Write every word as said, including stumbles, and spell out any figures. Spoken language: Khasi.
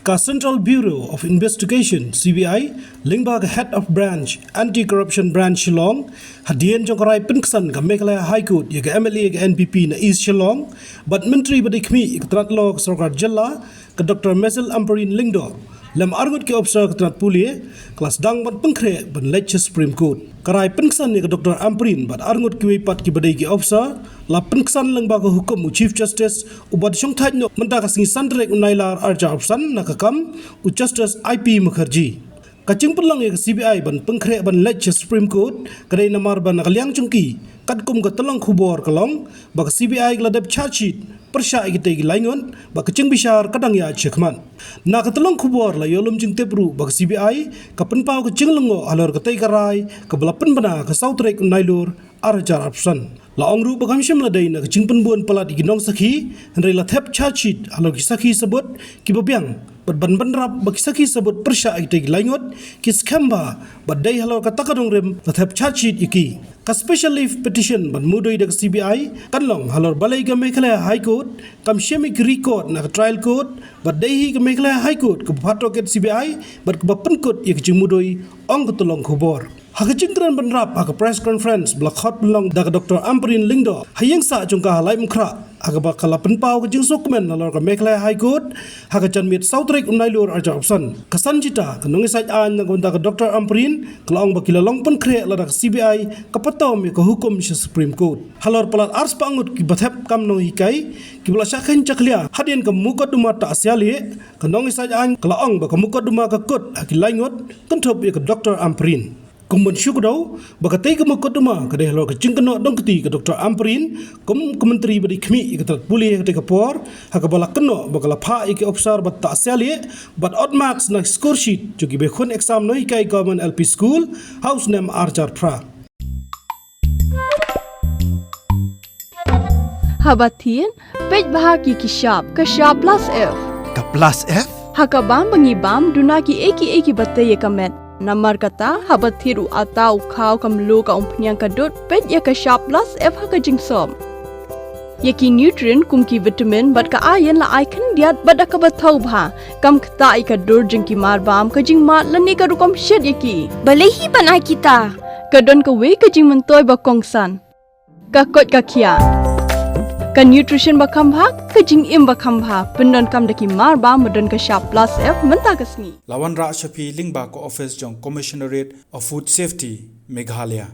Ka Central Bureau of Investigation, C B I, lyngba ka Head of Branch, Anti-Corruption Branch Shillong, hadien jong ka rai pynksan ka Meghalaya High Court ïa ka M L A ka N P P na East Shillong, bad Myntri ba dei khmih ïa ka tnat law ka sorkar jylla, ka Doctor Messel Ampareen Lyngdoh, lem arngut ki officer ka tnat pule, ka la sdang ban pynkhreh ban leit sha Supreme Court. Ka rai pynksan ïa ka Doctor Ampareen bad arngut kiwei pat kiba dei ki officer, la pynksan lyngba ka hukum u Chief Justice, uba da shongthait noh mynta ka sngi san tarik u Nailar arhajar arphew san na ka kam u Justice I P Mukherjee. Ka jingpynlong ïa ka C B I ban pynkhreh ban leit sha Supreme Court, ka dei namar ba na ka liang jong ki, katkum ka tyllong khubor ka long, ba ka C B I ka la dep charge sheet pyrshah ïa kitei ki laingut, ba ka jingbishar ka dang ïaid shakhmat. Na ka tyllong khubor la ïoh lum jingtip ruh ba ka C B I ka pynpaw ka jinglyngngoh halor katei ka rai, kaba la pynbna ka saw tarik u Nailur arhajar arphew san. La ong ruh ba kam shym la dei na ka jingpynbun palat ïa ki nongsakhi, hynrei la thep charge sheet halor ki sakhi sabut kiba biang, bad ban bynrap ba ki sakhi sabut pyrshah ïa kitei ki laingut ki skhem bha, bad dei halor kata ka nongrim la thep charge sheet ïa ki. Ka special leave petition ban mudui da ka C B I kan long halor balei ka Meghalaya High Court kam shim ïa ki record na ka trial court, bad dei hi ka Meghalaya High Court kaba phah tohkit C B I bad kaba pynkut ïa ka jingmudui, ong ka tyllong khubor. Ha ka jingkren bynrap ha ka press conference ba la khot pynlong da ka Doctor Ampareen Lyngdoh ha ïing sah jong ka ha Laitumkhrah, ha kaba ka la pynpaw ka jingsngewkmen halor ka Meghalaya High Court, ha ka janmiet saw tarik u Nailur arhajar arphew san, ka Sanjita, ka nongïasaid aiñ na ka bynta ka Doctor Ampareen, ka la ong ba ki la long pynkhreh lada ka C B I ka patom ïa ka hukum sha Supreme Court. Halor palat arspah ngut kiba thep kam nonghikai kiba la shah kheiñ jakhlia hadien ka mukotduma Tah Sialieh, ka nongïasaid aiñ ka la ong ba ka mukotduma ka kut ha ki laingut kynthup ïa ka Doctor Ampareen. Kum ban shu kdew ba katei ka mukotduma ka dei halor ka jingkynnoh dongkti ka Doctor Ampareen kum ka Myntri ba dei khmih ïa ka tnat pule ha katei ka por, ha kaba la kynnoh ba ka la phah ïa ki officer bad Tah Sialieh bad ot marks na score sheet jong ki ba khun exam nonghikai Government L P School ha u snem arhajar phra. Haba thied, peit bha ïa ki shap, ka shap plus F. Ka plus F? Ha ka bam ba ngi bam, duna kiei kiei kiba tei ïa ka met. Namar kata, haba thied u atta, u khaw, ka mluh, ka umphniang, ka dud, peit ïa ka shap plus F ha ka jingsop. Ïa ki nutrient kum ki vitamin bad ka iron la ai khyndiat bad da kaba thaw bha. Kam ktah ïa ka dur jong ki marbam, ka jingmad lane ka rukom shet ïa ki. Balei hi ban ai kita? Ka don kawei ka jingmyntoi ba kongsan. Ka koit ka khiah. Ka nutrition ba kham bha, ka jingim ba kham bha. Pyndonkam da ki marbam ba don ka shap plus F mynta ka sngi. La wanrah sha phi lyngba ka office jong Commissionerate of Food Safety, Meghalaya.